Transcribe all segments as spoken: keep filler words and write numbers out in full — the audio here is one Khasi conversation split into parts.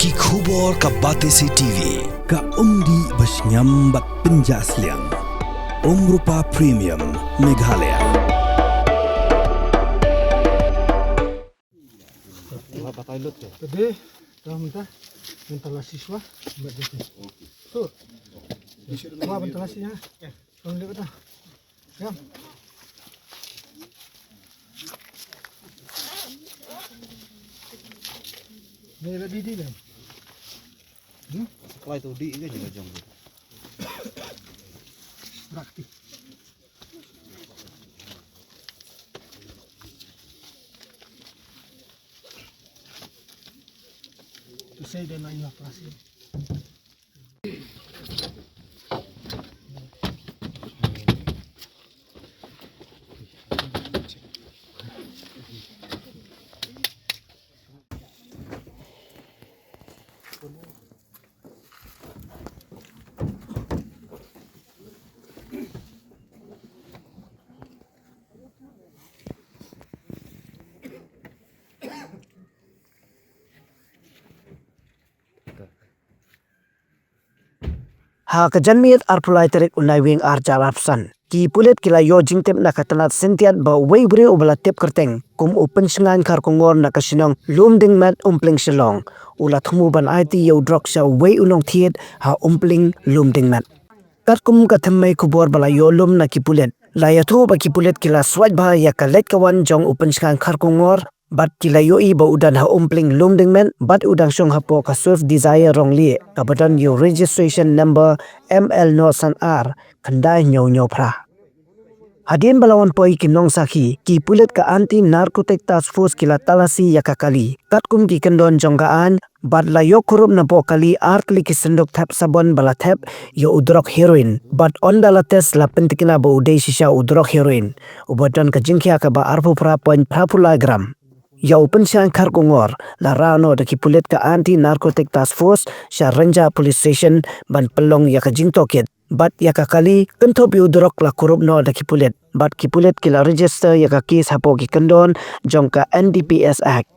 Ki khubor ka Batesi T V, ka umdih ba shngiam bad pynjah sliang. Umrupa Premium, Meghalaya. Tadi, dah mentah, mentah lasi swa, buat dia tu. Tu. Wah, mentah lasi, ha. Kau lihat dah. Ya. Ni lebih di dalam. Hmm? Sekolah itu di ini juga jong tu. Praktik. Tu saya dah nak ingat perasaan. Ha ka janmiet arphew lai tarik u Naiwieng ar hajar arphew san, ki pulit ki la ïoh jingtip na ka tnat Syntiat ba uwei u briew uba la tip kyrteng kum u Pynshngaiñ Kharkongor na ka shnong Lumdingmet, Umpling, Shillong, u la thmu ban aiti ïa u drok sha uwei u nongthied ha Umpling, Lumdingmet. Katkum ka thymmei khubor ba la ïoh lum na ki pulit, la ïathuh ba ki pulit ki la swait bha ïa ka leit ka wan jong u Pynshngaiñ Kharkongor, bad ki la ïohi ba u don ha Umpling, Lumdingmet, bad u dang shong hapoh ka Swift Dzire rong lieh, kaba don ïa u registration number M L nod san ar khyndai hynñiew hynñiew phra. Hadien ba la wan poi ki nongsakhi, ki pulit ka Anti Narcotic Task Force ki la talasi ïa ka kali katkum ki kyndon jong ka aiñ, bad la ïoh kurup napoh kali ar tylli ki synduk thep sabon ba la thep ïa u drok heroin, bad ynda la test la pynthikna ba u dei shisha u drok heroin uba don ka jingkhia kaba arphew phra point phra phew lai gram. Ïa u Pynshngaiñ Kharkongor la rah noh da ki pulit ka Anti Narcotic Task Force sha Rynjah Police Station ban pynlong ïa ka jingtohkit. Bad ïa ka kali kynthup ïa u drok la kurup noh da ki pulit. Bad ki pulit ki la register ïa ka case hapoh ki kyndon jong ka N D P S Act.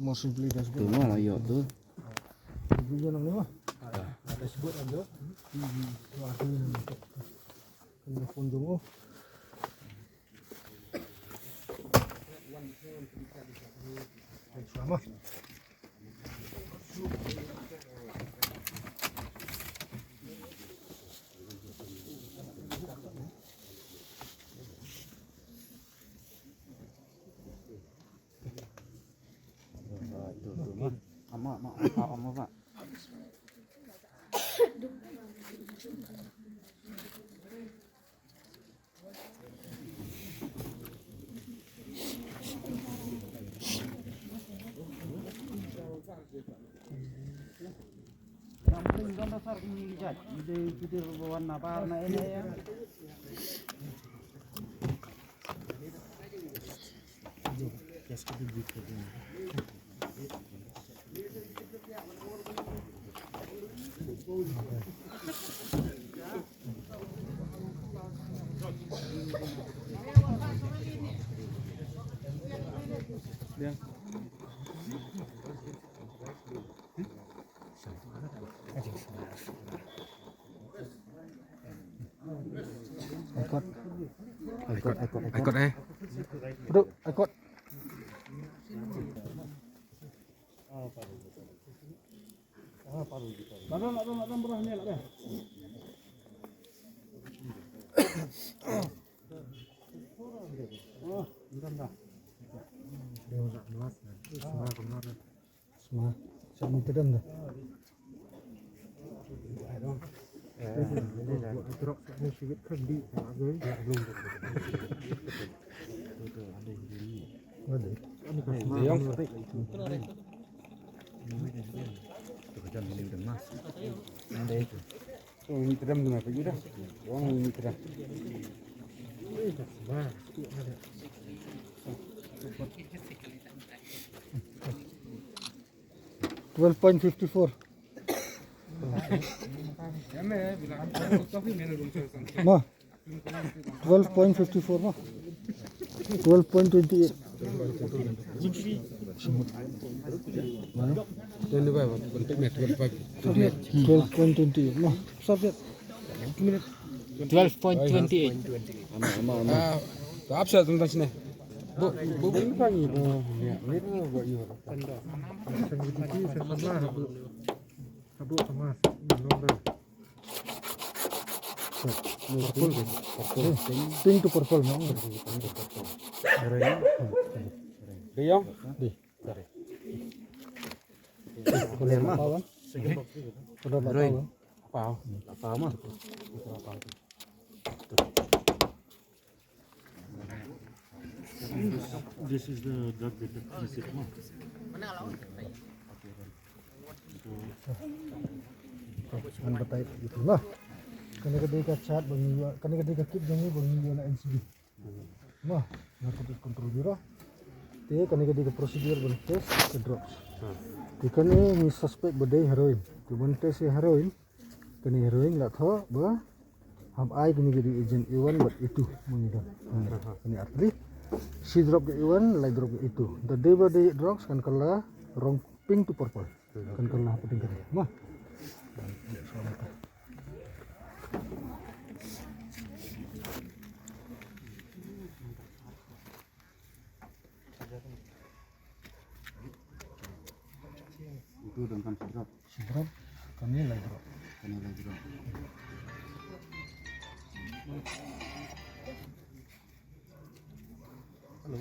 Motion play dashboard. Tu mah lah, yo, tu. Video nang ni mah. Dashboard ada. Hmm, tu ada yang untuk kena phone dulu. Baik, selamat. Aikot. Aikot, aikot, aikot. Aikot, eh. Duk, aikot. Ladon, ladon, ladon, bro, ni, ladon. Oh, ladon dah. Dia nak mas, nah. Semua kemana? Sma, sa ni tedam da. Drok sa ni sibit kan di, tak ada. Ada. Twelve point fifty four. Ma, twelve point fifty four ma. Twelve point twenty eight. Twelve point twenty eight ma. Subject. Twelve point twenty eight. Ah, apa sih tentang sini? Bu, bu, bu. Pink to purple, no? Dia? Di. Boleh, ma. Apa, kan? Apa? Apa, ma? This is the drug detector, no? Ngan batai ito lah. Kane ka dei ka chart ba ngi ïoh, kane ka dei ka kit jong ngi ba ngi ïoh na N C B. Mo, Narcotics Control Bureau. Te kane ka dei ka procedure ban test ka drugs. Te kane ngi suspect ba dei heroin. Te ban test ïa heroin, kane heroin la thoh ba hap ai kane ka dei agent A one bad A two mo ngi don. Kane artylli. Shi drop ka A one, lai drop ka A two. Da dei ba dei drugs kan kylla rong pink to purple. Kan kylla hapdeng kane. Mo. Ito dang kan sidrop. Sidrop, kane lai drop. Kane lai drop. Hello.